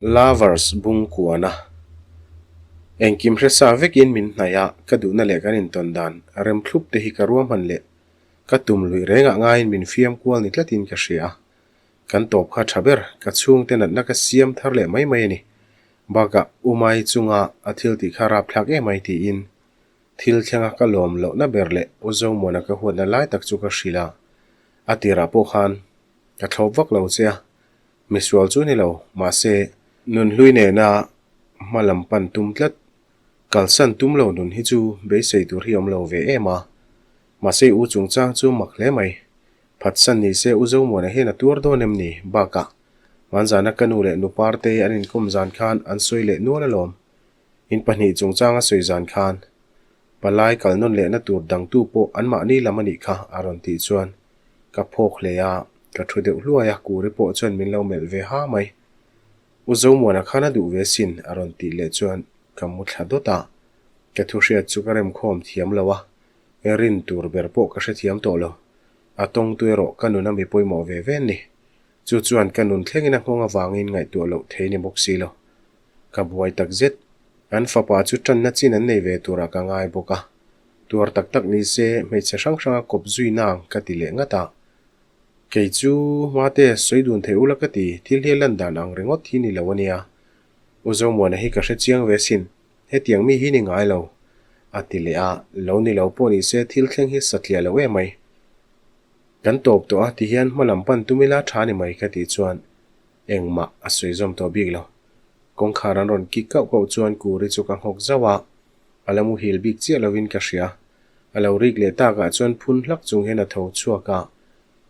Lovers bung kuana engkim hre sa vekin min hnaih a, ka duhna leh kan intawn dan rem thlup te hi ka ruahman leh ka tum luih rengah ngaiin min fiam kual ni tlatin ka hria a. Kan tawp kha tha ber, ka chhungte natna ka siam thar leh mai mai a ni. Bakah Umai chunga a thil tih kha rapthlak em ai tiin thil thlenga ka lawm lohna ber leh U Zomuana ka huatna lai tak chu ka hrilh a, a tirah pawh khan ka thlawp vak lo che a, Misual chu ni lo, mahse nunhlui nena hma lam pan tum tlat, kalsan tum lo nun hi chu beisei tur hi awm lo ve em a. Mahse u chungchang chu mak hle mai. Phatsan ni se u Zomuana hian a tuar dawn em ni? Bakah, hmanzana ka nu leh nu Parte an inkawm zan khan an sawi leh nual alawm. In pahnih chungchang a sawi zan khan palai kal nawn lehna tur dangtu pawh anmahni lam a nih kha a rawn tih chuan ka phawk hle a, ka thu deuh hluai a, Kuri pawh chuan min lo melh ve ha mai. U Zomuana khan a duh ve sin a rawn tih leh chuan ka mu thla dawt a, ka thu hriat chu ka remkhawm thiam lo a, rin tur ber pawh ka hrethiam tawh lo. A tawngtu erawh ka nun a mi pawimawh ve ve ni. Chu chuan ka nun thlengin a nghawng avangin ngaihtuah loh thei ni bawk si lo. Ka buai tak zet. An fapa chu tanna chin an nei ve turah ka ngai bawk a. Tuar tak tak ni se hmeichhe hrang hranga kawp zui nang ka ti leh ngat a. Kei chu Mate sawi dun thei ula ka ti, thil hi a lan dan ang ringawt hi ni lo a nia. U Zomuana hi ka hre chiang ve sin, hetiang mi hi ni ngai lo. A ti leh a, lo ni lo pawh ni se thil thleng hi satliah lo em mai. Kan tawp tawh a ti hian hma lam pan tum ila tha ni mai ka tih chuan Engmah a sawi zawm tawh bik lo. Kawngkhar an rawn kik kauh kauh chuan Kuri chu ka nghawk zauh a, a la muhil bik chiah lovin ka hria. A lo rik leh takah chuan phun hlak chung hian a tho chhuak a,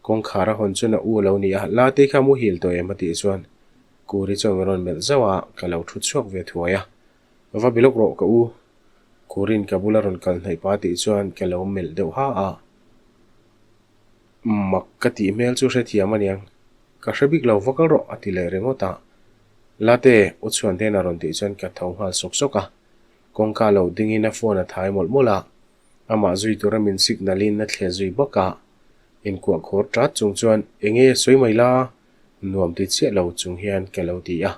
kawngkhar a hawn chuan a u a lo ni a, Latei kha muhil tawh em? a tih chuan Kuri chuan min rawn melh zauh a, ka lo thu chhuak ve thuai a. Va bi lawk rawh ka u. Kuri'n ka bula rawn kal hnaih pa tih chuan ka lo melh deuh ha a. Mak ka tih hmel chu hrethiam aniang. Ka hre bik lo va kal rawh a ti leh ringawt a. Late, u Chhuanten a rawn tih chuan ka tho nghal sawk sawk a. Kawngka lo dingin a phone a thai mawlh mawlh a. Amah zui tura min signal in a thle zui bawk a. Inkuah khawr tat chung chuan enge sawi mai la? Nuam ti chiah lo chung hian ka lo ti a.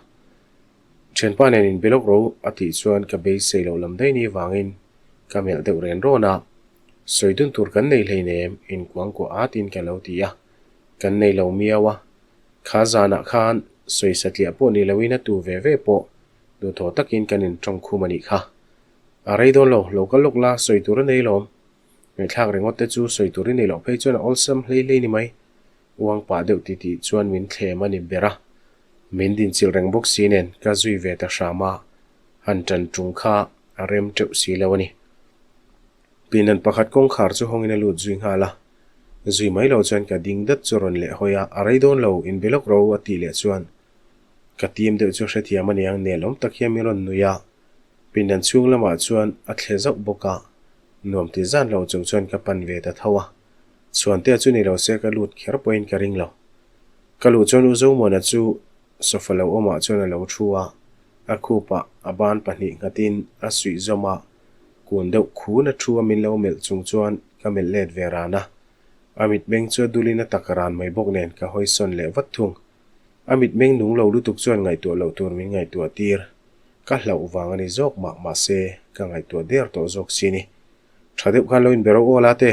Thianpa nen in be lawk ro a tih chuan ka beisei loh lam daih ni vangin ka melh deuh ren rawn a. Sawi dun tur kan nei hleinem inkuangkuah atin ka lo ti a. Kan nei lo miau a, kha zanah khan sawi satliah pawh ni loin a tu ve ve pawh duhthawh takin kan intawng khum a nih kha. A rei dawn lo, lo kal lawk la, sawi tur a nei lawm. Ngaihthlak ringawt te chu sawi tur i nei loh phei chuan a awlsam hlei hlei ni mai. Uang pah deuh titih chuan min thlem a ni ber a, min dinchilh reng bawk si nen ka zui ve ta hram a, han tan tung kha a rem teuh si lo a ni. Pindan pakhat kawngkhar chu hawngin a lut zui nghal a, zui mai lo chuan ka ding dat chu rawn leh hawi a, a rei dawn lo, inbe lawk ro a tih leh chuan ka tim deuh chu hrethiam a niang nel awm tak hian min rawn nui a, pindan chhung lamah chuan a thle zauh bawk a, nuam ti zan lo chung chuan ka pan ve ta tho a, chhuantea chu ni lo se ka lut kher pawhin ka ring lo. Ka luh chuan U Zomuana chu sofa lo awmah chuan a lo thu a, a khupah a ban pahnih nghatin a suih zawm a, Kun deuh khun a thu a min lo melh chung chuan ka melh let ve ran a. A mitmeng chu a dulin a tak ran mai bawk nen ka hawi sawn leh vat thung. A mitmeng nung lo lutuk chuan ngaihtuah loh tur min ngaihtuah tir. Ka hlauh vang a ni zawk mah mahse ka ngaihtuah der tawh zawk si ni. Tha deuh khan lo inbe ro aw la te.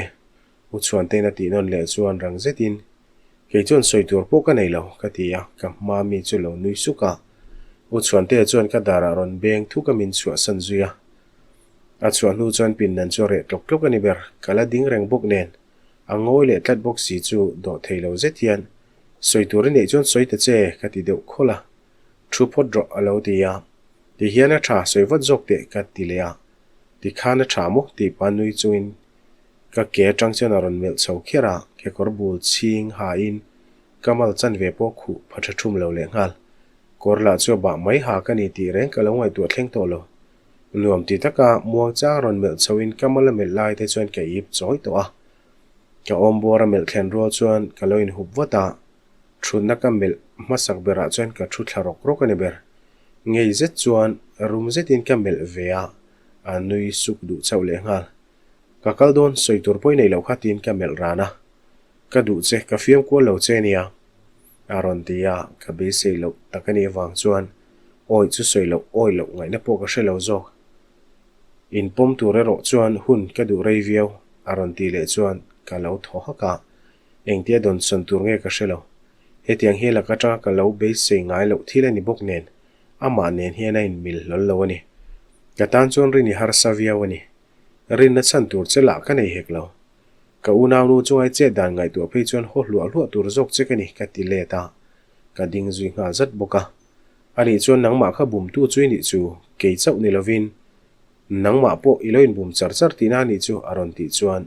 U Chhuantein a tih nawn leh chuan rang zetin, Kei chuan sawi tur pawh ka nei lo, ka ti a, ka hma mi chu lo nui suk a. U Chhuantea chuan ka darah rawn beng thuk a min chhuahsan zui a. A chhuah hnu chuan pindan chu a reh tlawk tlawk a ni ber, ka la ding reng bawk nen, a ngawi leh tlat bawk si chu dawh thei lo zet hian, Sawi tur i neih chuan sawi ta che, ka ti deuh khawlh a. Thu phawt rawh, a lo ti a. Ti hian a tha, sawi vat zawk teh, ka ti leh a. Ti khan a tha maw? tih pa nui chungin Ka ke atang chuan a rawn melh chho kher a, kekawr bul chhing hain ka mal chanve pawh khuh pha tha thum lo leh nghal. Kawr lah chu a bah mai ha ka ni tih reng ka lo ngaihtuah thleng tawh lo. Nuam ti taka muang chang rawn melh chhoin ka mal a melh lai te chuan ka ip chawi tawh a. Ka awm buar a melh thlen rual chuan ka lo inhup vat a, thutna ka melh hmasak berah chuan ka thu thla rawk rawk a ni ber. Ngei zet chuan rum zetin ka melh ve a, a nui suk duh chauh leh nghal. Ka kal dawn sawi tur pawh i neih loh kha tiin ka melh ran a, Ka duh che, ka fiam kual lo che nia a rawn ti a, ka beisei loh tak a nih avang chuan Awi chu sawi loh, awi loh ngaihna pawh ka hre lo zawk. Inpawm tur erawh chuan hun ka duh rei viau, a rawn tih leh chuan ka lo thaw hak a. Engtia dawnsawn tur nge ka hre lo. Hetiang hi lak atanga ka lo beisei ngai loh thil a ni bawk nen, amah nen hian a inmil hlawl lo a ni. Ka tan chuan rin i harsa viau a ni. Rinna chhan tur che lah ka nei hek lo. Ka unaunu chungai chet dan ngaihtuah phei chuan haw hluah hluah tur zawk che ka ni ka ti let a, ka ding zui nghal zat bawk a. Anih chuan nangmah kha bumtu chu i nih chu, kei chauh ni lovin nangmah pawh i lo inbum char char tihna a nih chu a rawn tih chuan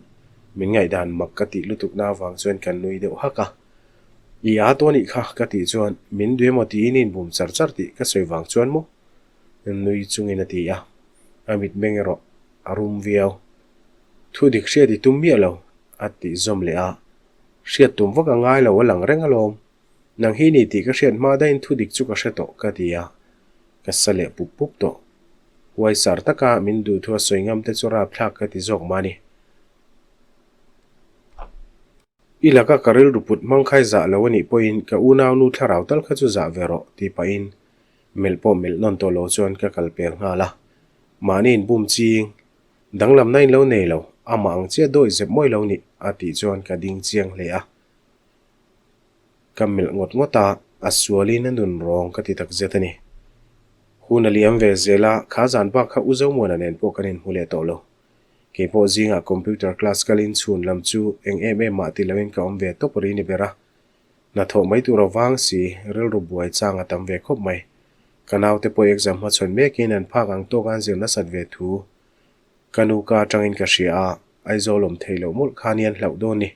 min ngaihdan mak ka tih lutukna avang chuan kan nui deuh hak a. I â tawh anih kha ka tih chuan min duh emaw tiin i inbum char char tih ka sawi vang chuan maw? Nui chungin a ti a, a mitmeng erawh a rum viau. Thu dik hriat i tum miah lo, a tih zawm leh a. Hriat tum vak a ngai lo a lang reng alawm. Nang hi ni tih ka hriat hma daihin thu dik chu ka hre tawh ka ti a, ka sa leh pup pup tawh. Huaisar taka min duh thu a sawi ngam te chu rapthlak ka ti zawk mah a ni. I laka ka rilru put hmang khai zah lo a nih pawhin ka unaunu thlarau tal kha chu zah ve rawh tih pahin melh pawh melh nawn tawh lo chuan ka kal pel nghal a. Mahni inbum ching, danglamna in lo nei lo, amah ang chiah dawi zep mawi lo nih a tih chuan ka ding chiang hle a. Ka melh ngawt ngawt a, a sualin a nun rawng ka ti tak zet a ni. Hun a liam ve zel a, kha zan bak kha U Zomuana nen pawh kan inhmu leh tawh lo. Kei pawh zingah computer class kalin chhun lam chu eng em em mah ti loin ka awm ve tawp ri ni ber a. Hnathawh mai tur a vang si, rilru buai chang a tam ve khawp mai. Ka naute pawh exam hmachhawn mekin an phak ang tawk an zir nasat ve thu ka nu ka atangin ka hria a, Aizawl awm thei loh mawlh kha nia an hlauh dawn ni.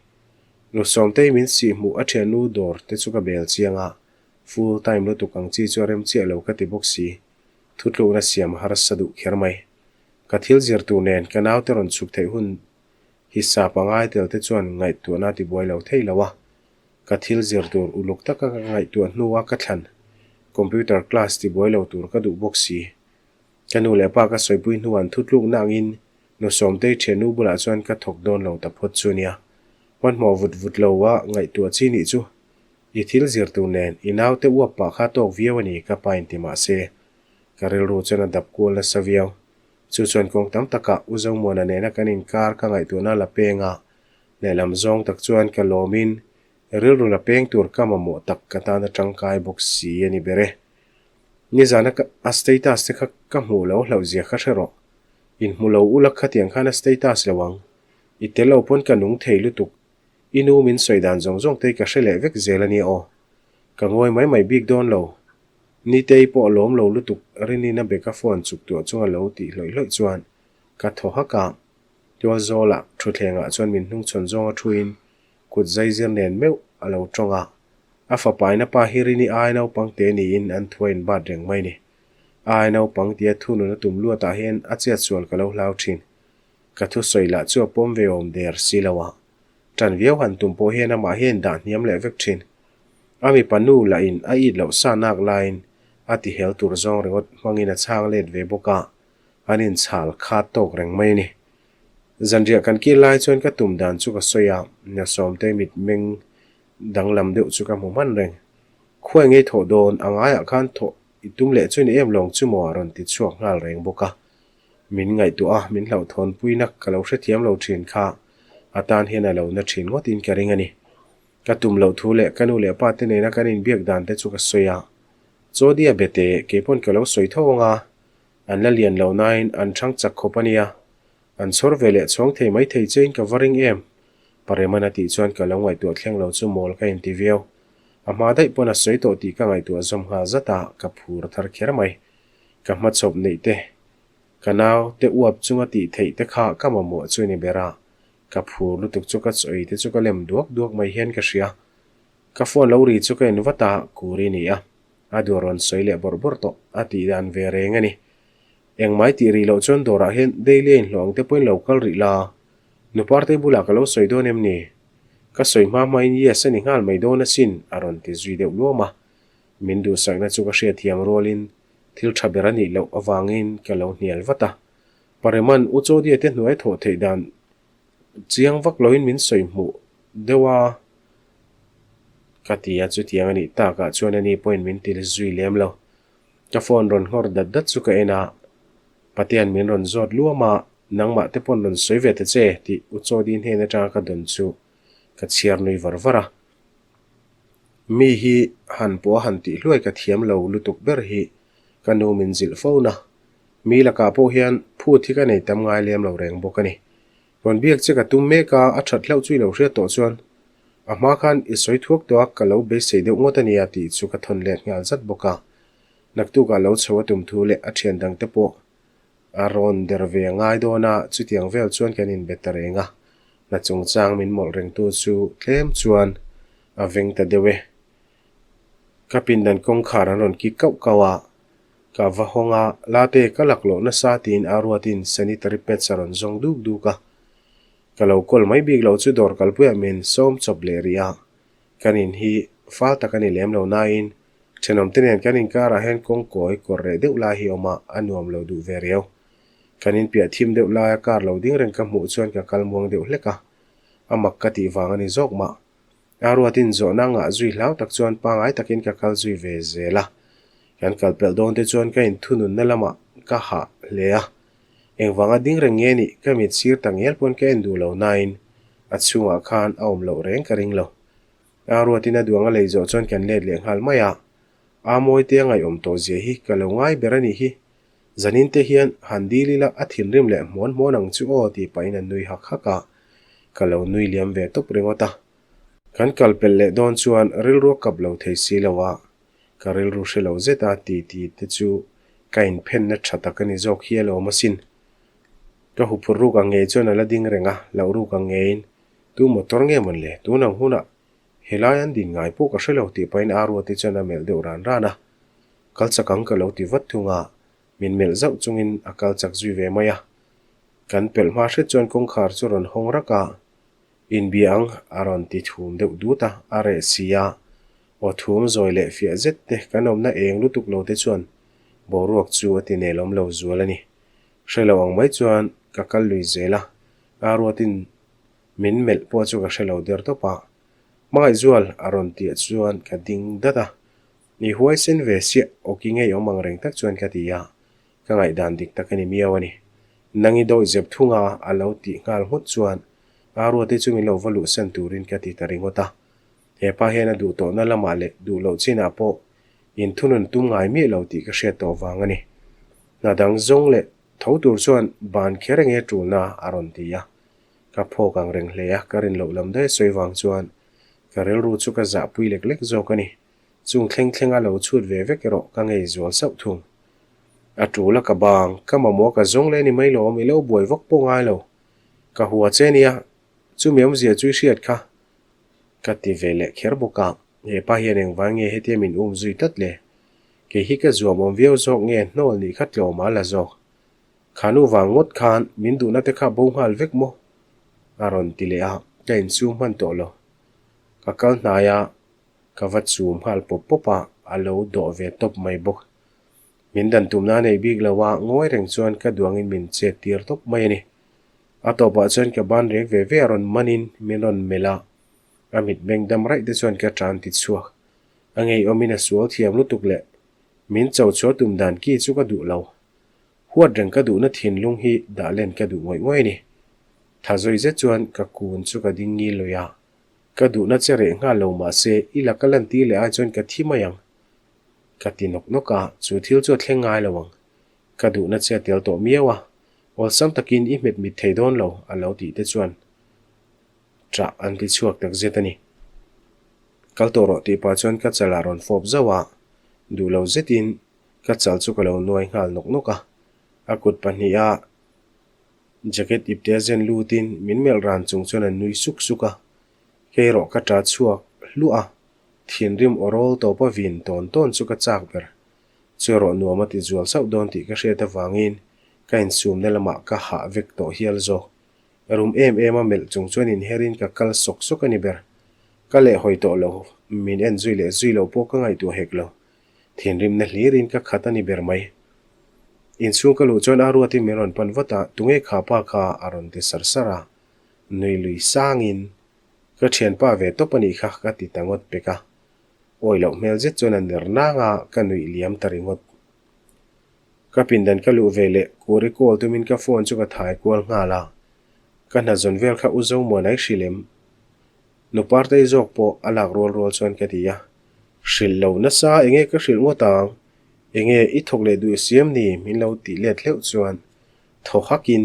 Nu Sawmtei min sih hmuh a thiannu dawr te chu ka bel chiang a, full time lutuk ang chi chu a rem chiah lo ka ti bawk si. Thutlukna siam harsa duh kher mai. Ka thil zir tur nen ka naute rawn chhuk theih hun hisa pangai tel te chuan ngaihtuahna a tibuai lo thei lo a. Ka thil zir tur uluk taka ka ngaihtuah hnua ka thlan computer class tibuai lo tur ka duh bawk si. Ka nu leh pa ka sawipui hnuah an thutlukna angin nu Sawmtei thiannu bulah chuan ka thawk dawn lo ta phawt chu nia. Hmanhmawh vut vut lo a ngaihtuah chi nih chu i thil zir tur nen i naute uap pah kha tawk viau a ni ka pa in ti mah se ka rilru chuan a dap kual nasa viau. Chu chuan kawng tam takah U Zomuana nena kan inkar ka ngaihtuahna la peng a, lehlam zawng tak chuan ka lawmin rilru la peng tur ka mamawh tak ka tan a tangkai bawk si a ni ber e. Nizana ka a status te kha ka hmuh lo hlauh zia kha hre rawh. Inhmu lo ula khatiang khan a status lo ang. I tel lo pawn ka nung thei lutuk. I nu min sawi dan zawng zawng te ka hre leh vek zel a nia aw. Ka ngawi mai mai bik dawn lo. Nitei pawh a lawm lo lutuk Rinina beka phone chuk tuah chunga lo tih hlawih hlawih chuan ka thaw hak a. Tualzawlah thutthlengah chuan min hnungchhawn zawnga thuin kut zaizir nen meuh a lo tawng a. A fapaina pa hi Rini ai naupang te niin an thu a inbat reng mai ni. Ai naupang tia thunun a tum luatah hian a chiatsual ka lo hlau thin. Ka thusawi lah chu a pawm ve awm der si lo a. Tan viau han tum pawh hian amah hian dah hniam leh vek thin. A mipa nu lahin a it loh sa nak laiin a ti hel tur zawng ringawt hmangin a chhang let ve bawk a, an inchhal khat tawk reng mai a ni. Zanriah kan kil lai chuan ka tum dan chu ka sawi a, Nasawmte mitmeng danglam deuh chu ka hmu hman reng. Khuai ngei thawh dawn a ngaiah khan thawh i tum leh chu ni em lawng chu maw a rawn ti chhuak nghal reng bawk a. Min ngaihtuah a, min hlauhthawnpuina ka lo hrethiam lo thin kha a tan hian a lo na thin ngawtin ka ring a ni. Ka tum loh thu leh ka nu leh pa te nena kan inbiak dan te chu ka sawi a. Chawdia bete keipawn ka lo sawi tho ang a, an la lian lo nain an thang chak khawp a nia. An chhawr ve leh chhawng thei mai thei chein ka va ring em? Pareman a tih chuan ka lo ngaihtuah thleng lo chu mawl ka inti viau. A hma daih pawn a sawi tawh tih ka ngaihtuah zawm nghal zat a, ka phur thar kher mai. Ka hmachhawp neih te, ka nau te uap chunga tih theih te kha ka mamawh chu ni ber a, ka phur lutuk chu ka chaw ei te chu ka lem duak duak mai hian ka hria. Ka phone lo ri chu ka en vat a, Kuri ni a, a duah rawn sawi leh bawrh bawrh tawh a tih dan ve reng a ni. Engmai tih rih loh chuan dawrah hian daily a inhlawh ang te pawhin lo kal rih la, Nuparte bulah ka lo sawi dawn em ni? Ka sawi hma hmain yes a ni nghal mai dawn asin a rawn ti zui deuh luam a. Min duhsakna chu ka hriatthiam rualin thil tha ber a nih loh avangin ka lo hnial vat a. Pareman U Chawdia te hnuai thawh theih dan chiang vak loin min sawi hmuh deuh a ka ti a, chutiang a nih takah chuan ani pawhin min til zui lem lo. Ka phone rawn nghawr dat dat chu ka en a, Patea'n min rawn zawt luam a, nangmah te pawn rawn sawi ve ta che tih U Chawdi hnen atanga ka dawn chu ka chhiar nui var var a. Mi hi han pawh a han tih hluai ka thiam lo lutuk ber hi ka nu min zilh fo na. Mi lakah pawh hian phut hi ka nei tam ngai lem lo reng bawk a ni. Rawn biak che ka tum mek a, a that hlauh chu i lo hriat tawh chuan a hma khan i sawi thuak tawh a, ka lo beisei deuh ngawt a nia tih chu ka thawn let nghal zat bawk a. Naktukah lo chho a tum thu leh a thian dangte pawh a rawn der ve a ngai dawn a, chutiang vel chuan kan inbe ta reng a, hna chungchang min mawlh rengtu chu tlem chuan a veng ta deuh e. Ka pindan kawngkhar an rawn kik kauh kauh a, ka va hawng a, Late ka laklawh nasa tiin a ruatin sanitary pads a rawn zawng duk duk a. Ka lo kawl mai bik lo chu dawr kalpuiah min sawm chawp leh rih a, kan in hi fal tak a ni lem lo nain Thenawmte nen kan inkarah hian kawngkawi kawr reh deuh lai hi awm a, a nuam lo duh ve riau. Kan inpiah thim deuh laia car lo ding reng ka hmuh chuan ka kal muang deuh hlek a, a mak ka tih vang a ni zawk mah. A ruatin zawhna ngah zui hlau tak chuan pangai takin ka kal zui ve zel a. Kan kal pelh dawn te chuan ka inthununna lamah ka hah hle a. Engvanga ding reng nge nih ka mit sir ta ngial pawn ka en duh lo nain a chhungah khan a awm loh reng ka ring lo. A ruatin a duang a lei zawh chuan kan let leh nghal mai a, a mawite a ngaihawm tawh zia hi ka lo ngai ber a nih hi. Zanin te hian han dil ila a thinrim leh hmuan hmuan ang chu aw tih pahin a nui hak hak a, ka lo nui liam ve tawp ringawt a. Kan kal pelh leh dawn chuan rilru a kap lo thei si lo a, ka rilru hre lo zet a ti ti te chu ka inphenna tha tak a ni zawk hi alawm asin. Ka huphurh ruk ang ngei chuan a la ding reng a, loh ruk ang ngeiin Tu motor nge mawn le? Tun ang hunah helai an din ngai pawh ka hre lo tih pahin Aruati chuan a melh deuh ran ran a. Kal chak ang ka lo ti vat thung a, min melh zauh chungin a kal chak zui ve mai a. Kan pelh hma hret chuan kawngkhar chu rawn hawng rak a, Inbia ang a rawn ti thum deuh dut a, a reh si a. Aw thum zawi leh fiah zet te kan awmna eng lutuk lo te chuan boruak chu a ti nelawm lo zual a ni. Hre lo ang mai chuan ka kal lui zel a, Aruatin Min melh pawh chu ka hre lo der tawp a, Hmangaihzual a rawn tih chuan ka ding dat a, Ni huaisen ve siah awki ngei awm ang reng tak chuan ka ti a, ka ngaihdan dik tak a ni miau a ni. Nang i dawih zep thung a a lo tih nghal nghut chuan Aruate chu min lo va luhsan turin ka ti ta ringawt a. He pa hian a duh tawhna lamah leh duh loh chinah pawh inthunun tum ngai miah lo tih ka hriat tawh vang a ni. Hna dang zawng leh tho tur chuan ban kher enge tulna a rawn ti a. Ka phawk ang reng hle a, ka rin loh lam daih sawi vang chuan ka rilru chu ka zahpui lek lek zawk a ni. Chung thleng thleng a lo chhut ve vek erawh ka ngei zual sauh thung. A tul a ka bang, ka mamawh ka zawng leh ni mai lawm, i lo buai vak pawh ngai lo. Ka hua che nia, chumi awmzia chu i hriat kha. Ka ti ve leh kher bawk a, he pa hian engvang nge hetia min um zui tlat le? Kei hi ka zuam awm viau zawk nge hnawl nih kha tlawm a la zawk. Khanu vang ngawt khan min duhna te kha bo nghal vek maw? A rawn ti leh a, ka insum hman tawh lo. Ka kal hnai a, ka va chum nghal pawp pawp a, a lo dawh ve tawp mai bawk. Min dan tumna a nei bik lo a, ngawi reng chuan ka duangin min chet tir tawp mai a ni. A tawpah chuan ka ban rek ve ve a rawn manin min rawn melh a, a mitmeng dam raih te chuan ka tan ti chhuak. A ngeiawmin a sual thiam lutuk leh min cho chhuah tum dan ki chu ka duh lo. Huat reng ka duhna thinlung hi dah len ka duh ngawih ngawih a ni. Tha zawi zet chuan ka kun chu ka ding ngil lui a. Ka duhna che reh nghal lo mahse i laka lan tir leh ai chuan ka thi mai ang. Ka ti nawk nawk a, chu thil chu a thleng ngai lo ang. Ka duhna che a tel tawh miau a, awlsam takin i hmet mit thei dawn lo a lo tih te chuan ṭah an ti chhuak tak zet a ni. Kal tawh rawh tih pah chuan ka chalah rawn fawp zauh a, duh lo zetin Ka chal chu ka lo nuai nghal nawk nawk a, a kut pahniha jacket ipte a zen lutin min melh ran chung chuan a nui suk suk a, kei erawh ka ṭa chhuak hluah a, thinrim aw rawl tawpa vin tawn tawn chu ka chak ber. Chu erawh nuam a ti zual sauh dawn tih ka hriat avangin ka insumna lamah ka hah vek tawh hial zawk. Rum em em a melh chung chuan inherin ka kal sawk sawk a ni ber. Ka lehhawi tawh lo, min en zui leh zui loh pawh ka ngaihtuah hek lo. Thinrimna hlirin ka khat a ni ber mai. Inchhung ka luh chuan a ruatin min rawn pan vat a, tunge kha pa kha a rawn ti sar sar a, nui lui sangin ka thianpa ve tawp a nih kha ka ti ta ngawt pek a. Awi loh hmel zet chuan a ner nang a, ka nuih liam ta ringawt. Ka pindan ka luh ve leh Kuri call tumin ka phone chu ka thai kual nghal a. Ka hna zawn vel kha u Zomuana i hrilh em? Nu Partei zawk pawh a lak rual rual chuan ka ti a. Hrilh lo nasa enge ka hrilh ngawt ang? Enge i thawk leh duh i siam ni? Min lo tih let hleuh chuan thaw hakin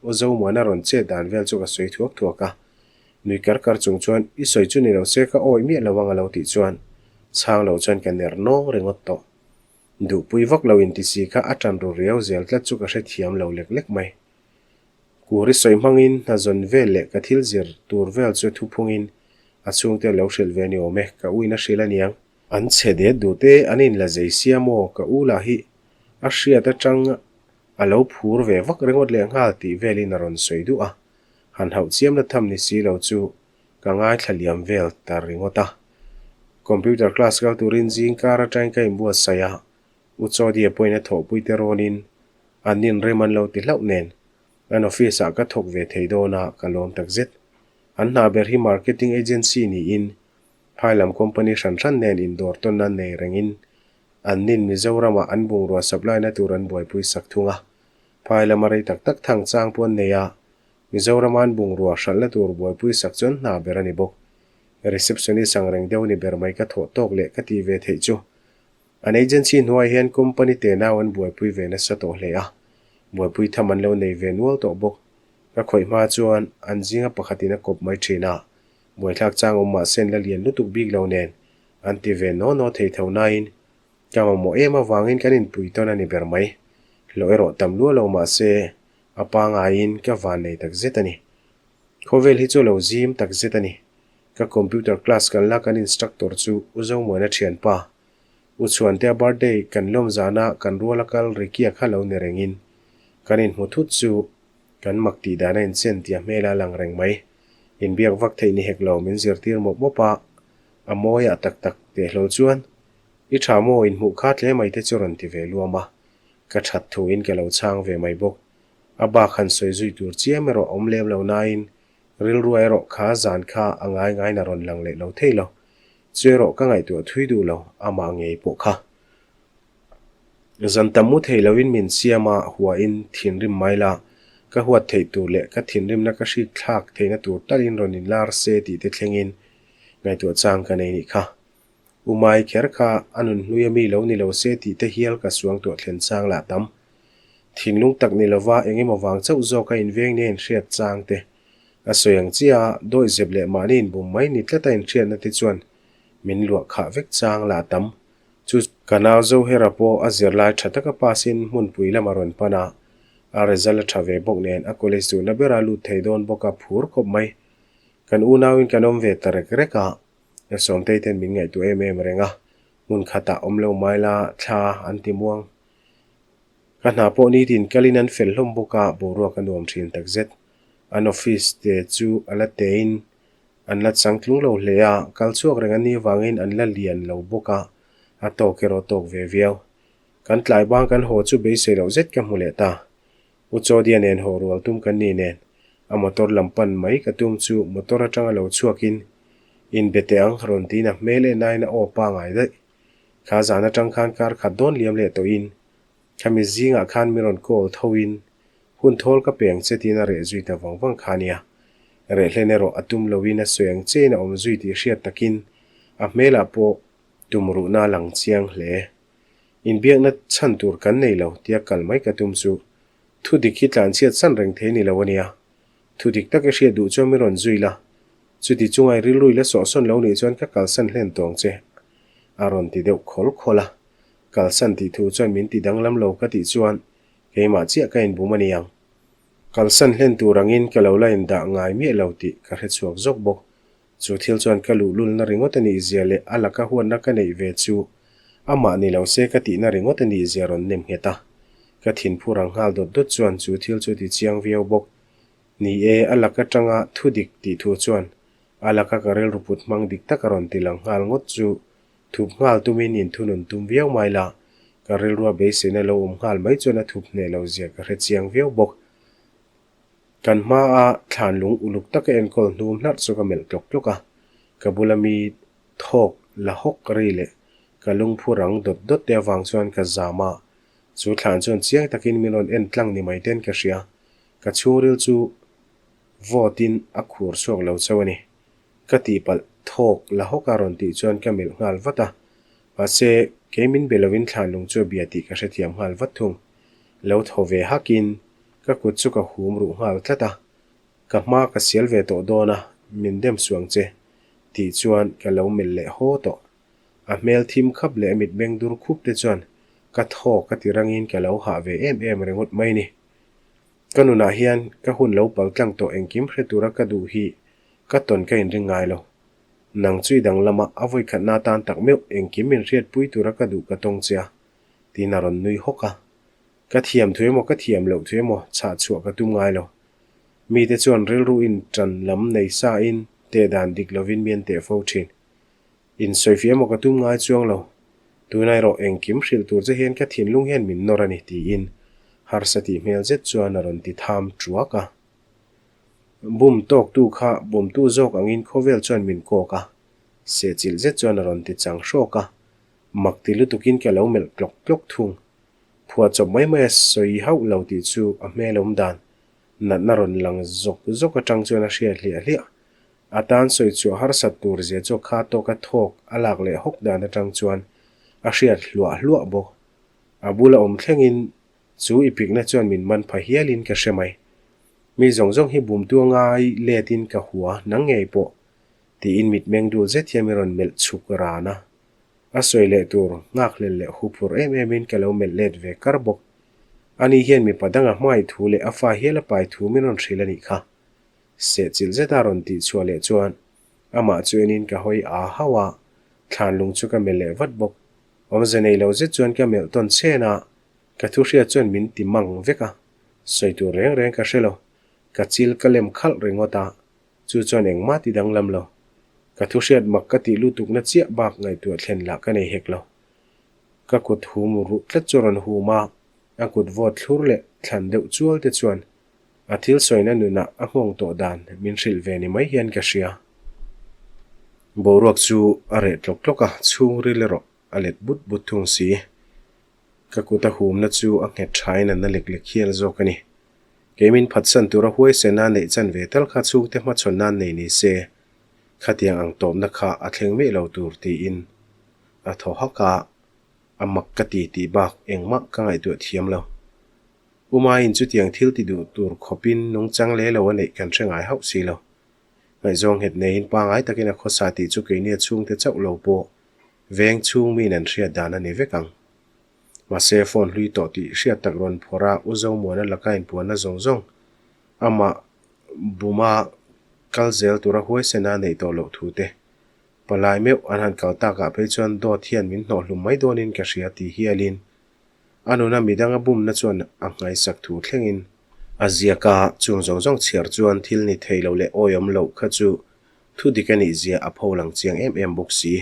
u Zomuana rawn chet dan vel chu ka sawi thuak thuak a. Nui kar kar chung chuan i sawi chu ni lo se ka awih miah lo ang a lo tih chuan chhang lo chuan ka ner nawng ringawt tawh. Duhpui vak lo inti si kha a tan ru riau zel tlat chu ka hrethiam lo lek lek mai. Kuri sawi hmangin hna zawn vel leh ka thil zir tur vel chu thuphungin a chhungte lo hrilh ve ni awm e, ka uin a hrilh aniang. An chhe det duh te an inla zei sia maw ka u lah hi a hriat atang a lo phur ve vak ringawt leh nghal tih velin a rawn sawi duh a, han hauh chiam la tham ni si lo chu ka ngaithla liam vel ta ringawt a. Computer class kal turin zing kar atangin ka inbuatsaih a, U Chawdia pawhin a thawhpui te rawnin an inrem an lo ti hlauh nen an office ah ka thawk ve thei dawn a, ka lawm takzet. An hna ber hi marketing agency niin phai lam company hran hran nen indawr tawnna nei rengin an nin Mizoramah an bungrua supply na tur an buaipui sak thung a. Phai lama rei tak tak thang chang pawh an nei a, Mizorama an bungrua hralhna tur buaipui sak chuan hna ber a ni bawk. Receptionist ang reng deuh ni ber mai ka thawh tawk leh ka tih ve theih chu. An agency hnuai hian company tenau an buaipui ve nasa tawh hle a, buaipui tham an lo nei ve nual tawh bawk. Ka khawih hma chuan an zinga pakhatin a kawp mai thin a, buaithlak chang awm mahse an la lian lutuk bik lo nen an ti ve naw naw thei tho nain ka mamawh em avangin kan inpui tawn a ni ber mai. Hlawh erawh tam lua lo mahse A pangaiin ka van nei tak zet a ni. Khawvel hi chu lo zim tak zet a ni. Ka computer class kan la kan instructor chu U Zomuana thianpa. U Chhuantea birthday kan lawm zana kan ruala kal Ricky-a kha lo ni rengin kan inhmu thut chu kan mak tih dan a inchen tia hmel a lang reng mai. Inbiak vak theih ni hek lo min zirtir mawp mawp a, a mawiah tak tak teh hlawl chuan i tha maw inhmuh kha tle mai te chu rawn ti ve luam a. Ka that thuin ka lo chhang ve mai bawk. A bak han sawi zui tur chiam erawh awm lem lo nain rilrua erawh kha zan kha a ngai ngaiin a rawn lang leh lo thei lo. Chu erawh ka ngaihtuah thui duh lo, amah ngei pawh kha. Zan tam mu thei loin min siam a, huain thinrim mai la, ka huat theih tur leh ka thinrimna ka hrik thlak theihna tur talin rawn inlar se tih te thlengin ngaihtuah chang ka nei nih kha. U Mai kher kha a nun hlui a mi lo ni lo se tih te hial ka suang tuah thlen chang lah tam. Thinlung tak ni lova eng emaw vang chauh zawk a inveng nia inhriat chang te a sawi ang chiah a, dawih zep leh mahni inbum mai ni tlat a inhriatna te chuan min luah khah vek chang lah tam. Chu ka nau Zohera pawh a zirlai tha taka pass in hmunpui lam a rawn pan a, a result a tha ve bawk nen a college duhna bera lut thei dawn bawk a phur khawp mai. Kan unauin kan awm ve ta rek rek a. Sawmtei ten min ngaihtuah em em reng a, hmun khatah awm lo mai la thla an ti muang. Ka hna pawh nitin kalin an fel hlawm bawk a, boruak a nuam thin takzet. An office te chu a la tein an la changtlung lo hle a, kal chhuak reng an nih avangin an la lian lo bawk a, a tawk erawh tawk ve viau. Kan tlai bang kan haw chu beisei loh zet ka hmu leh ta. U Chawdia nen haw rual tum kan ni nen, a motor lam pan mai ka tum chu motor atanga lo chhuakin, Inbe teh ang, rawn tiin a hmel en aiin a aw pangai daih. Kha zan atang khan kar khat dawn liam leh tawhin, khami zingah khan mi rawn call thoin, hun thawl ka pe ang che tiin a reh zui ta vang vang kha nia. Reh hlen erawh a tum loin a sawi ang chein a awm zui tih hriat takin a hmelah pawh tumruhna a lang chiang hle. Inbiakna chhan tur kan nei lo tia kal mai ka tum chu thu dik hi tlanchhiat san reng thei ni lo a nia. Thu dik tak i hriat duh chuan min rawn zui la, chuti chunga i rilru i la sawhsawn lo nih chuan ka kalsan hlen tawng che a rawn ti deuh khawl khawl a. Kalsan tih thu chuan min ti danglam lo ka tih chuan keimah chiah ka inbum a ni ang. Kalsan hlen tur angin ka lo la indah ngai miah lo tih ka hrechhuak zawk bawk. Chu thil chuan ka luhlulna ringawt a nih zia leh a laka huatna ka neih ve chu amah ni lo se ka tihna ringawt a nih zia rawn nem nghet a. Ka thinphu rang nghal dawt dawt chuan chu thil chu ti chiang viau bawk. Ni e, a lak atanga thu dik tih thu chuan a laka ka rilru put hmang dik tak a rawn ti lang nghal ngawt chu thup nghal tumin inthunun tum viau mai la, ka rilrua beiseina lo awm nghal mai chuan a thup hneh lo zia ka hre chiang viau bawk. Kan hmaa thlan lung uluk taka enkawl hnum hlarh chu ka melh tlawk tlawk a, ka bula mi thawk la hawk ri leh ka lungphu rang dawt dawt te avang chuan ka zam a. Chu thlan chuan chiang takin min rawn en tlang ni mai ten ka hria. Ka chhungril chu vawtin a khur chhuak lo chauh a ni. Ka tihpalh thawk la hawk a rawn tih chuan ka melh nghal vat a. Mahse, kei min be lovin thlan lung chu a bia tih ka hrethiam nghal vat thung. Lo thaw ve hakin ka kut chu ka hum ruh nghal tlat a. Ka hma ka sial ve tawh dawn a, min dem suang che tih chuan ka lo melh leh haw tawh. A hmel thim khap leh a mitmeng dur khup te chuan ka thaw ka ti rangin ka lo hah ve em em ringawt mai ni. Ka nunah hian ka hun lo pal tlang tawh engkim hre tura ka duh hi ka tawn ka inring ngai lo. Nang chu i dang lama a vawikhatna atan tak meuh engkim min hriatpui tura ka duh ka tawng che a, tiin a rawn nui hawk a. Ka thiam thu emaw ka thiam loh thu emaw chhah chhuah ka tum ngai lo. Mite chuan rilru in tan lam nei sa in teh dan dik lovin mi an teh fo thin. In sawifiah emaw ka tum ngai chuang lo. Tuna erawh engkim hrilh tur che hian ka thinlung hian min nawr a ni tiin harsa tih hmel zet chuan a rawn ti tham tuak a. Bum tawktu kha bumtu zawk angin khawvel chuan min kawk a, sehchilh zet chuan a rawn ti chang hrawk a. Mak ti lutukin ka lo melh tlawk tlawk thung. Phuahchawp mai mai a sawi hauh lo tih chu a hmel awm dan natna rawn lang zawk zawk atang chuan a hriat hliah hliah. A tan sawi chhuah harsat tur zia chu kha tawka thawk a lak leh hawk dan atang chuan a hriat hluah hluah bawk. A bula awm thlengin chu i pikna chuan min man pha hialin ka hre mai. Mi zawng zawng hi bumtu a ngai letin ka hua nang ngei pawh tiin mitmeng dul zet hian min rawn melh chhuk ran a. A sawi leh tur nghak hlel leh huphur em em in ka lo melh let ve kar bawk. Ani hian mipa danga hmai thu leh a fa hial a pai thu min rawn hrilh a nih kha. Sehchilh zeta rawn tih chhuah leh chuan amah chu enin ka hawi aa hauh a, thlan lung chu ka melh leh vat bawk. Awmze nei lo zet chuan ka melh tawn chhen a, ka thu hriat chuan min ti mang vek a, sawi tur reng reng ka hre lo. Ka chil ka lem khalh ringawt a, Chu chuan engmah ti danglam lo. Ka thu hriat mak ka tih lutukna chiah bak ngaihtuah thlen lah ka nei hek lo. Ka kut hum ruh tlat chu rawn hum a, a kut vawt thlur leh thlan deuh chual te chuan a thil sawina nunah a nghawng tawh dan min hrilh ve ni mai hian ka hria. Boruak chu a reh tlawk tlawk a, chhungril erawh a let but but thung si. Ka kut a humna chu a nghet thain a na lek lek hial zawk a ni. Kei min phatsan tura huaisena neih chan ve tal kha chhungte hmachhawn nan nei ni se, khatiang ang tawpna kha a thleng miah lo tur tiin a thaw hak a, a mak ka ti tih bak engmah ka ngaihtuah thiam lo. Umaiin chutiang thil ti duh tur khawpin nungchang leh lo a neih kan hre ngai hauh si lo. Ngaihzawng nghet neiin pangai takin a khawsa tih chu keini a chhungte chauh lo pawh veng chhung miin an hriat dan a ni vek ang. Mahse, phone hlui tawh tih hriat tak rawn phawrh a, U Zomuana laka inpuanna zawng zawng amah buma kal zel tura huaisena neih tawh loh thu te palai meuh an han kal takah phei chuan dawt hian min hnawh hlum mai dawnin ka hria ti hialin a nuna midanga bumna chuan a nghaisak thu thlengin a ziak a, chung zawng zawng chhiar chuan thil ni thei lo leh awihawm loh kha chu thu dik a nih zia a pho lang chiang em em bawk si.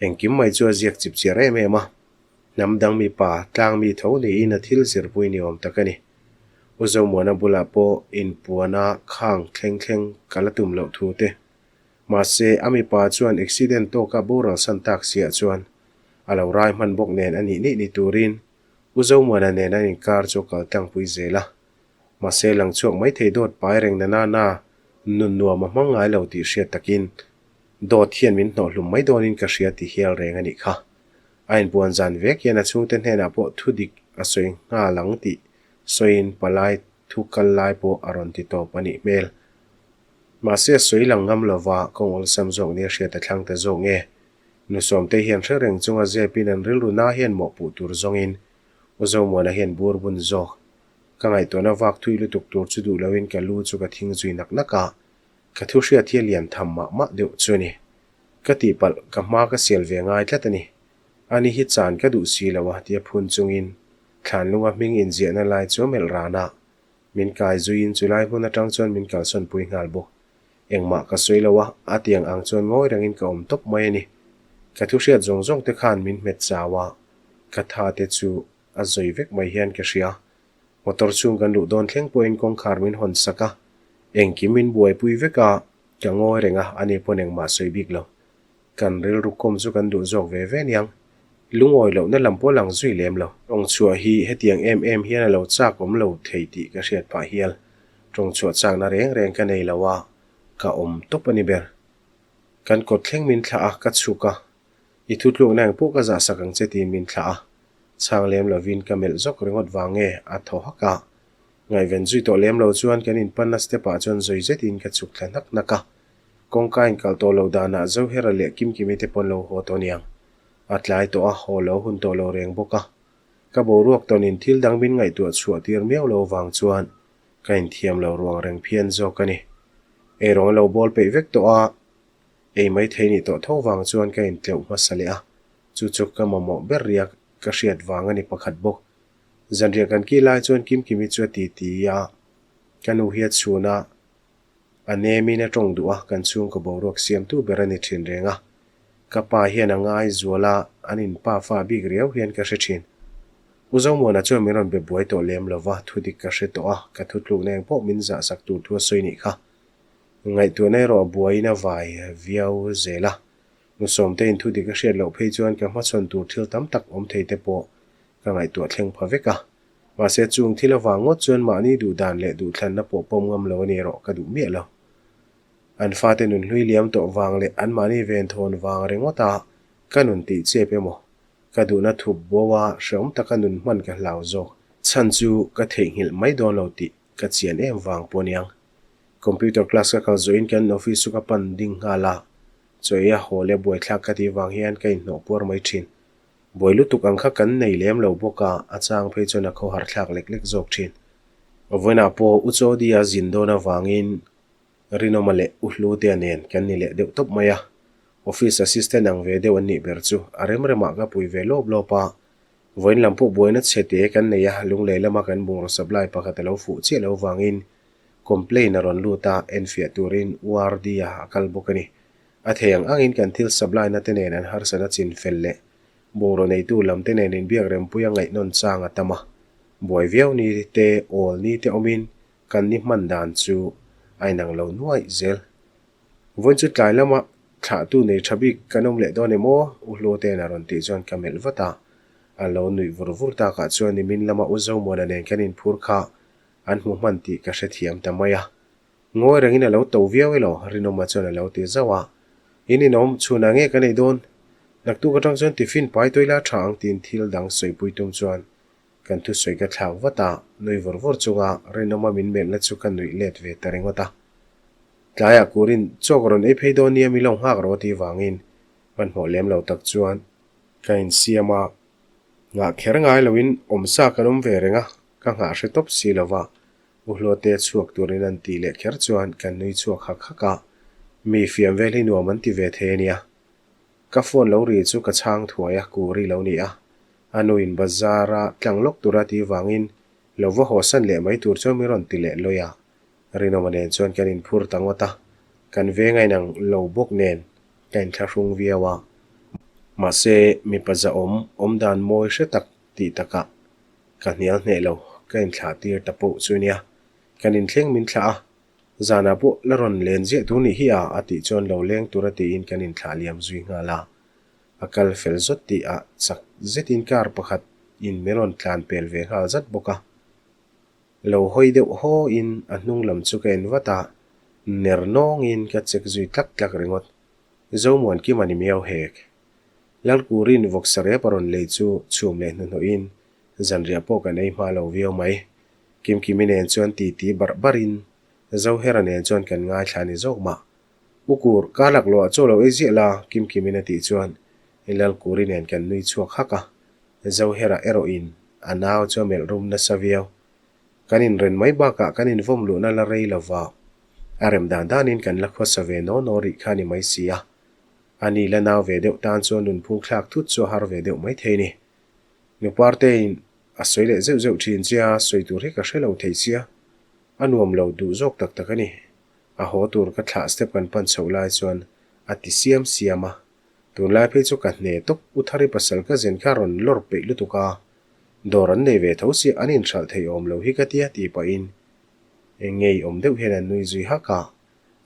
Engkim mai chu a ziak chip chiar em em a, hnam dang mipa tlang mi tho niin a thil zirpui ni awm tak a ni. U Zomuana bulah pawh inpuana khang thleng thleng ka la tum loh thu te. Mahse, a mipa chuan accident tawka boral san tak siah chuan a lo rai hman bawk nen a nih nih ni turin U Zomuana nen an inkar chu a kal tlangpui zel a. Mahse, lang chhuak mai thei dawt pai reng na na na nun nuam a hmang ngai lo tih hriat takin Dawt hian min hnawh hlum mai dawnin ka hria ti hial reng a nih kha. A inpuan zan vek hian a chhungte hnenah pawh thu dik a sawi nghal ang tih sawiin palai thu kal lai pawh a rawn ti tawp a nih hmel. Mahse a sawi lang ngam lova kawng awlsam zawk nia hriat a thlang ta zawk nge. Nu Sawmte hian hre reng chunga zepin an rilru na hian mawhpuh tur zawngin U Zomuana hian bur bun zawk. Ka ngaihtuahna vak thui lutuk tur chu duh loin ka lu chu ka thing zui nak nak a. Ka thu hriat hi a lian tham mah mah deuh chu a ni. Ka tihpalh ka hma ka sial ve ngai tlat a ni. Ani hi chan ka duh si lo a tia phun chungin thlanlunga hming inziahna lai chu a melh ran a. Min kai zuiin chulai hmun atang chuan min kalsawn pui nghal bawk. Engmah ka sawi lo a, a tiang ang chuan ngawi rengin ka awm tawp mai a ni. Ka thu hriat zawng zawng te khan min hmet chau a, ka tha te chu a zawi vek mai hian ka hria. Motor chhung kan luh dawn thleng pawhin kawngkhar min hawn sak a, engkim min buaipui vek a, ka ngawi reng a, ani pawn engmah sawi bik lo. Kan rilru kawm chu kan duh zawk ve ve niang. Lungawi lohna lam pawh lang zui lem lo. Tawng chhuah hi hetiang em em hian a lo chak awm lo thei tih ka hriat phah hial. Tawng chhuah chakna reng reng ka nei lo a, ka awm tawp a ni ber. Kan kawt thleng min thlah a, ka chhuk a. I thutlukna eng pawh ka zahsak ang che tiin min thlah a. Chhang lem lovin ka melh zawk ringawt vang nge a thaw hak a. Ngaihven zui tawh lem lo chuan kan inpanna step ah chuan zawi zetin ka chhuk thla hnak hnak a. Kawngka inkal tawh loh danah Zohera leh Kimkimi te pawn lo haw tawh niang. A tlai tawh a, haw lo hun tawh lo reng bawk a. Ka boruak tawnin thil dang min ngaihtuah chhuah tir miau lo vang chuan ka inthiam lo ruang reng phian zawk a ni. Eirawng a lo bawl peih vek tawh a, ei mai thei nih tawh tho vang chuan ka intleuh hmasa leh a, chu chu ka mamawh ber riak ka hriat vang a ni pakhat bawk. Zanriah kan kih lai chuan Kimkimi chu a titi a, ka nu hi a chhun a, A nemin a tawng duh a, kan chhungkaw boruak siamtu ber a ni thin reng a. Ka pa hian a ngai zual a, an in pa fa bik riau hian ka hre thin. U Zomuana chuan min rawn be buai tawh lem lo va, thu dik ka hre tawh a, ka thu tlukna eng pawh min zah sak tur thu a sawi nih kha. Ngaihtuahna erawh a buaiin a vai viau zel a. Nu Sawmtein thu dik a hriat loh phei chuan ka hmachhawn tur thil tam tak awm thei te pawh ka ngaihtuah thleng pha vek a. Mahse chung thil avang ngawt chuan mahni duh dan leh duhthlanna pawh pawm ngam lo a ni erawh ka duh miah lo. An fate nun hlui liam tawh vang leh an mahni ven thawn vang ringawt a ka nun tih chep emaw ka duhna thup bo a hreawm taka nun hman ka hlau zawk. Chhan chu ka theihnghilh mai dawn lo tih ka chian em vang pawh aniang. Computer class ka kal zawhin kan office chu ka pan ding nghal a, chaw ei a haw leh buaithlak ka tih vang hian ka inhnawh puar mai thin. Buai lutuk ang kha kan nei lem lo bawk a, a chang phei chuan a khawhar thlak lek lek zawk thin. Vawiinah pawh U Chawdia zin dawn avangin Rinawma leh U Hlutea nen kan ni leh deuh tawp mai a. Office assistant ang ve deuh an nih ber chu a rem remah ka pui ve lawp lawp a. Vawiin lam pawh buaina chhe te kan nei a, lunglei lama kan bungraw supply pakhat a lo fuh chiah lo vangin complaint a rawn lut a, enfiah turin U RD-a a kal bawk a ni. A thei ang angin kan thil supply na te nen an harsatna chin fel leh bungraw neitu lam te nen inbiak rempuia ngaihnawn chang a tam a. Buai viau ni te awl ni te awmin kan ni hman dan chu a inang lo nuaih zel. Vawiin chu tlai lama thlahtu nei tha bik kan awm leh dawn em aw? U Hluate'n a rawn tih chuan ka melh vat a. A lo nuih vur vur takah chuan nimin lama U Zomuana nen kan inphur kha an hmu hman tih ka hrethiam ta mai a. Ngawi rengin a lo to viau elaw? Rinawma chuan a lo ti zauh a. In inawm chhunah nge ka nei dawn? Naktuk atang chuan tiffin pai tawih la tha ang tiin thil dang sawipui tum chuan kan thusawi ka thlak vat a, nui vawr vawr chunga Rinawma min melhna chu ka nuih let ve ta ringawt a. Tlaiah kurin chaw ka rawn ei phei dawn nia mi lo nghak rawh tih vangin hmanhmawh lem lo tak chuan ka insiam a, nghah kher ngai loin awmsa kan awm ve reng a, ka nghah hre tawp si lova. U Hluate chhuak turin an tih leh kher chuan kan nui chhuak hak hak a, mi fiam vel hi nuam an ti ve thei a nia. Ka phone lo ri chu ka chhang thuai a, Kuri lo ni a. A nuin bazar a tlang lawk tura tih vangin lo va haw san leh mai tur chuan min rawn ti leh lawi a. Rinawma nen chuan kan inphur ta ngawt a, kan veng a inang lo bawk nen ka inthlahrung viau a. Mahse, mipa zahawm awmdan mawi hre tak tih takah Ka hnial hneh lo, ka inthlah tir ta pawh chu nia. Kan inthleng min thlah a, zanah pawh la rawn len ziah tur nih hi a, a tih chuan lo leng tura tiin kan inthlah liam zui nghal a. A kal fel zawt tih ah chak zetin car pakhat in min rawn tlan pel ve nghal zat bawk a. Lo hawi deuh haw in a hnung lam chu ka en vat a, ner nawng in ka check zui tlak tlak ringawt. Zomuan Kima ni miau hek. Lalkurin vawksa rep a rawn lei chu chhum leh hnuhnawhin zanriah pawh kan ei hma lo viau mai. Kimkimi nen chuan titi barh barhin Zohera nen chuan kan ngaithla ni zawk mah. U Kur, ka laklawh ah chaw lo ei ziah la, Kimkimin a tih chuan Lalkuri nen kan nui chhuak hak a. Zohera erawhin a nau chu a melh rum nasa viau. Kan inren mai bakah kan invawm luhna la rei lova a rem dan danin kan la khawsa ve naw naw rih kha ni mai si a. A ni la nau ve deuh tan chuan nunphung thlak thut chu a har ve deuh mai thei ni. Nupartein a sawi leh zeuh zeuh thin che a, sawi tur hi ka hre lo thei sia. A nuam lo duh zawk tak tak a ni. A haw tur ka thlah step kan pan chhoh lai chuan a ti siam siam a. Tunlai phei chu ka hne tawp, U Thari pasal ka zen kha rawn lawr peih lutuk a. Dawr an nei ve tho sia an inhralh thei awm lo hi ka tia tih pahin ngei awm deuh hian an nui zui hak a.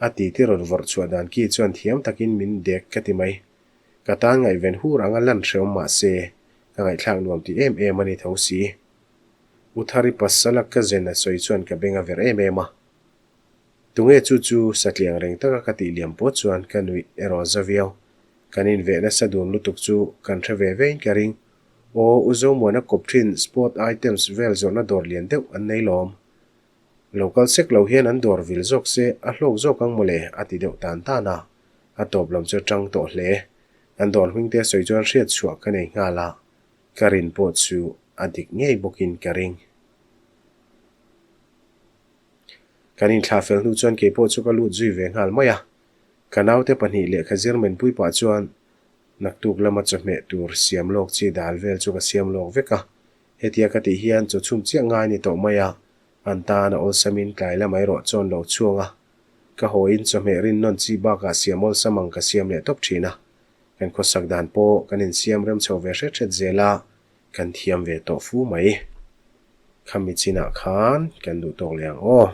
A titi rawn vawrh chhuah dan ki chuan thiam takin min dek ka ti mai. Ka tan ngaihven hur anga lan hreawm mah se, ka ngaihthlak nuam ti em em a ni tho si. U Thari pasal a ka zen a sawi chuan ka beng a ver em em a. Tunge chu chu satliang reng taka ka tih liam pawh chuan ka nuih erawh za viau. Kan inveh nasa dun lutuk chu kan hre ve vein ka ring. Aw, U Zomuana kawp thin sport items vel zawrhna dawr lian deuh an nei lawm. Lo kal sek lo hian an dawr vil zawk se a hlawk zawk ang mawle a ti deuh tan tan a, a tawp lam chu a tang tawh hle. An dawr hming te sawi chuan hriat chhuah ka nei nghal a, ka rin pawh chu a dik ngei bawkin ka ring. Kan inthlah fel hnu chuan kei pawh chu ka lut zui ve nghal mai a. Ka naute pahnih lehkha zir menpui pah chuan naktuk lama chawhmeh tur siam lawk chi dal vel chu ka siam lawk vek a. Hetia ka tih hian chaw chhum chiah ngai ni tawh mai a, an tan a awlsamin tlai lamah erawh chawn lo chhuang a. Ka hawiin chawhmeh rin nawn chi bakah siam awlsam ang ka siam leh tawp thin a. Kan khawsak dan pawh kan insiam rem chho ve hret hret zel a, kan thiam ve tawh fu mai. Khami chinah khan kan duh tawk leh ang aw.